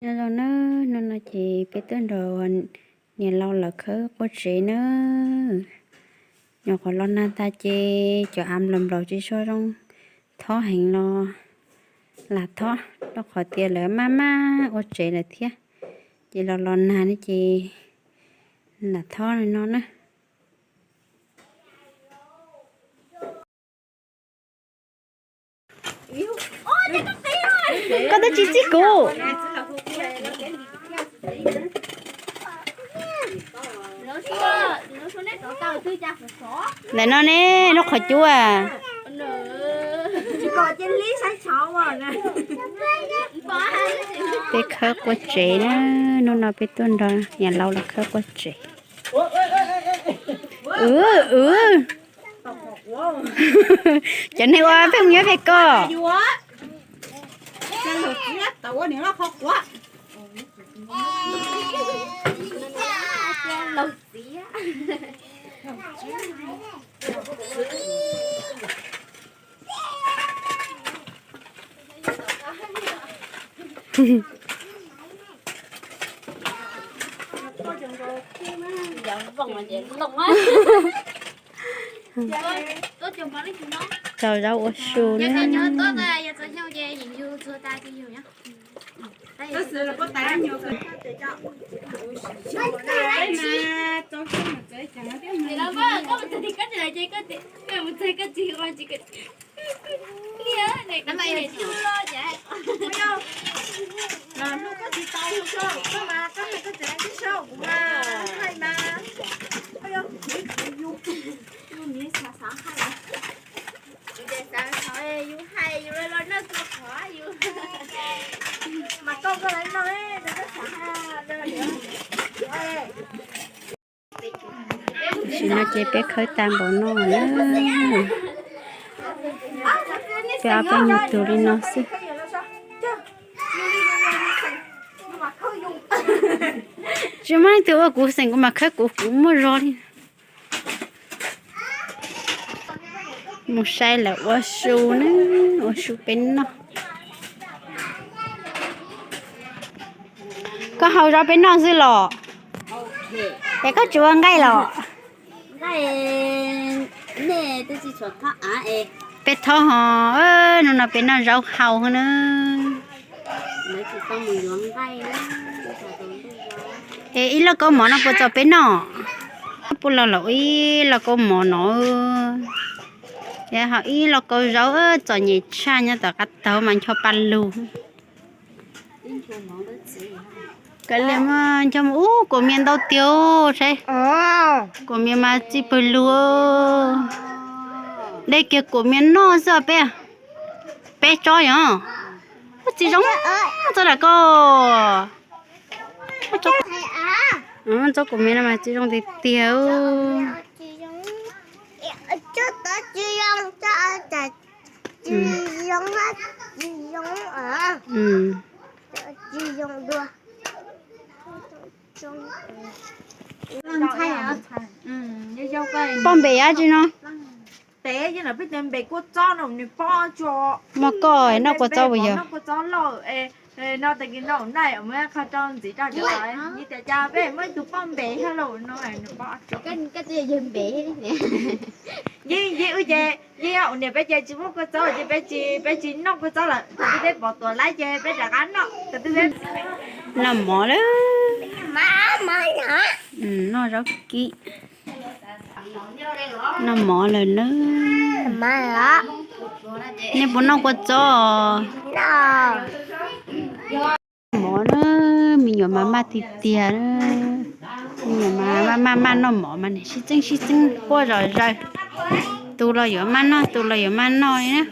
Nyob zoo nawb, hnub no ces peb tuaj nrog niam laus lawv khawb qua tsev nawb. Nyuam qhuav los nag tag ces cov av nplaum nplaum tsis tshua zoo thob heev los lam thob, rau qhov tias lawv maj maj ua tsev lawm thiab, ces los los nag ne ces lam thob li no na. Koj twb tsis txib kuv. Ntawm no ne, lub qhov cub a. Peb khawb qua tsev na, hnub no peb tuaj nrog niam laus lawv khawb qua tsev. Wb, wb, cov neeg ua pheej nyob pem koj. Rau zaub ua su na. Tam sim no ces peb khawb tag npaum no na. Peb ob peb nyuag tus li no xwb. Tsis muaj leej twg ua kuv xeem kuv mas khawb kuv, kuv muaj zog li. Mus saib lawv ua su na, ua su peb noj. Koj hau zaub peb noj xwb los? Es koj tsis ua nqaij los? Peb thob ho, hnub no peb noj zaub hau na. Es ib lauj kaub mov no puas txaus peb noj? Puas los los ib lauj kaub mov no. Ho ib lauj kaub zaub txom nyem tshaj, nyob tom qab taug mas ncho pa lug. Kav liam, ncho mus ub, kuam mias ntau tiag saib. Kuam mias mas txi pawg lug. De kiag kuam mias noj xwb peb. Peb tsob yog txiv zoo txog lam koj. Tsob kuam mias no mas txiv zoo tiag tiag. Poj npem dab tsi no? Muaj koj noj kua txob puas yog? Yeej, yeej wb ces, yeej ua niam peb ces tsis muaj kua txob ces peb tsis, peb tsis noj kua txob lawm, thaum twg peb pom tuam laib ces peb rov qab noj. Noj mov lawm. Noj zaub kib. Noj mov lawm na. Nej puas noj kua txob? Mov na, me nyuam mas maj tiag tiag. Me nyuam mas maj maj noj mov mas nim sib txeeb sib txeeb quaj zom zaws. Tus los yuav maj noj, tus los yuav maj noj li na.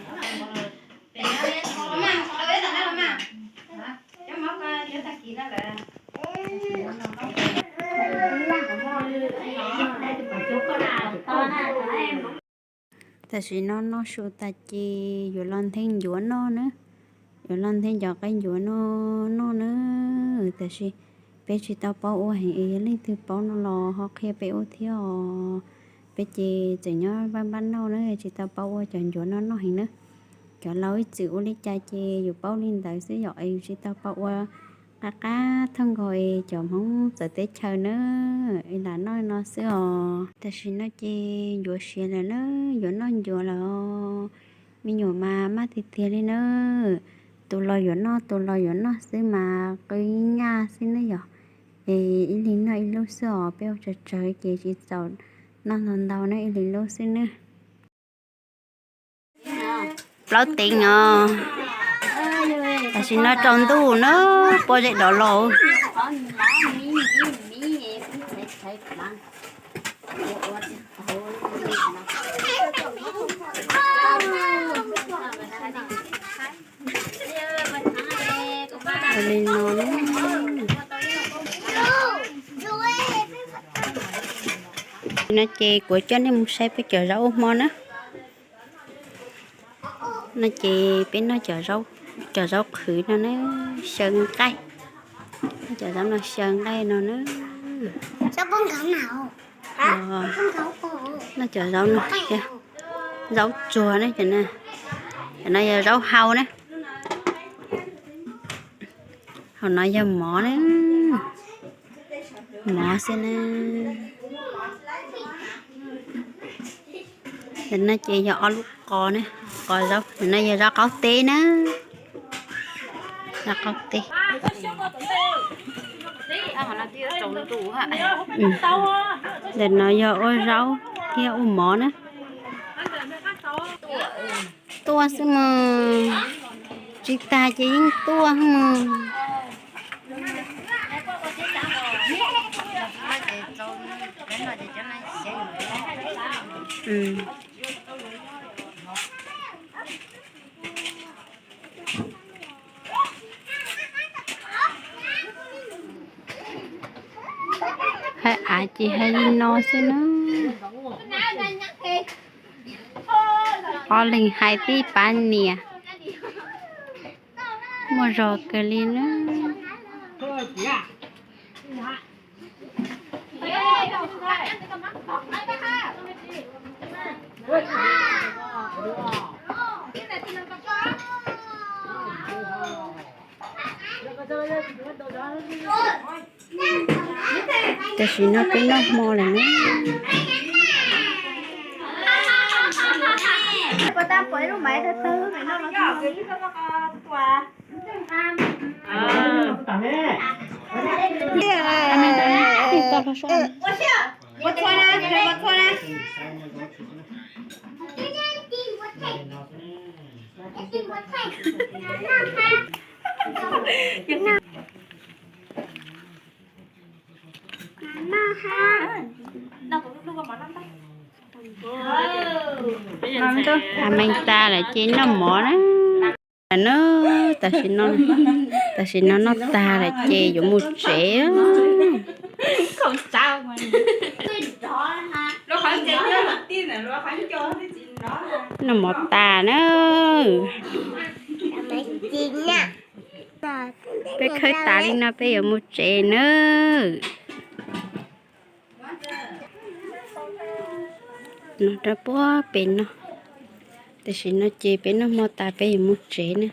Tam sim no noj su tas ces yuav los nthe ncuav noj na. Yuav los nthe cov qaib ncuav no noj na. Tam sim peb tsis tau paub ua heev es yog leej twg paub no los ho qhia peb ua thiab os. Peb ces tseem nyob npaj npaj noj na, tsis tau paub ua cov ncuav no noj heev na. Cov laus ib txwm ua li cas ces yus paub li ntawd xwb yom, es yus tsis tau paub ua Qab qab thooj nkaus es cov Hmoob txawv teb chaws na, es lam noj no xwb os. Tam sim no ces ncuav siav lawm na, yuav noj ncuav lawm os. Me nyuam mas maj tiag tiag li na, tus los yuav noj, tus los yuav noj xwb mas qw nyaj xwb na yom. Es ib leeg noj ib lub xwb os, peb ua tsawg tsawg ces tsis txaus noj ntau ntau na, ib leeg lub xwb na. Plaub teev os. Tam sim no tsaus ntuj na, pob zeb dov los. Li no na. No ces kuv coj nej mus saib peb cov zaub ua hmo na. No ces peb noj cov zaub qhwv no na, xyaw nqaij. Cov zaub no xyaw nqaij no na. Noj cov zaub no, zaub tsuag na, cov no yog zaub hau na. Hauv no yog mov na, mov xwb na. Ntawm no ces yog ob lub qos na, qos zaub, ntawm no yog zaub qaub teb na, zaub qaub teb. Ntawm no yog ua zaub thiab ua mov na. Tuaj xwb mas, tsis tag ces yeej tuaj mas. Hais av ces hais li no xwb na. Ob leeg hais tib pab niam, muaj zog kawg li na. Tam sim no peb noj hmo lawm na. Meej tas lawm ces noj mov na. Na, tam sim no, tam sim no noj tag lawm ces yuav mus tsev. Noj mov tas na. Peb khawb tas li no peb yuav mus tsev na. No rau puag pem no. Tam sim no ces peb noj hmo tas peb yuav mus tsev na.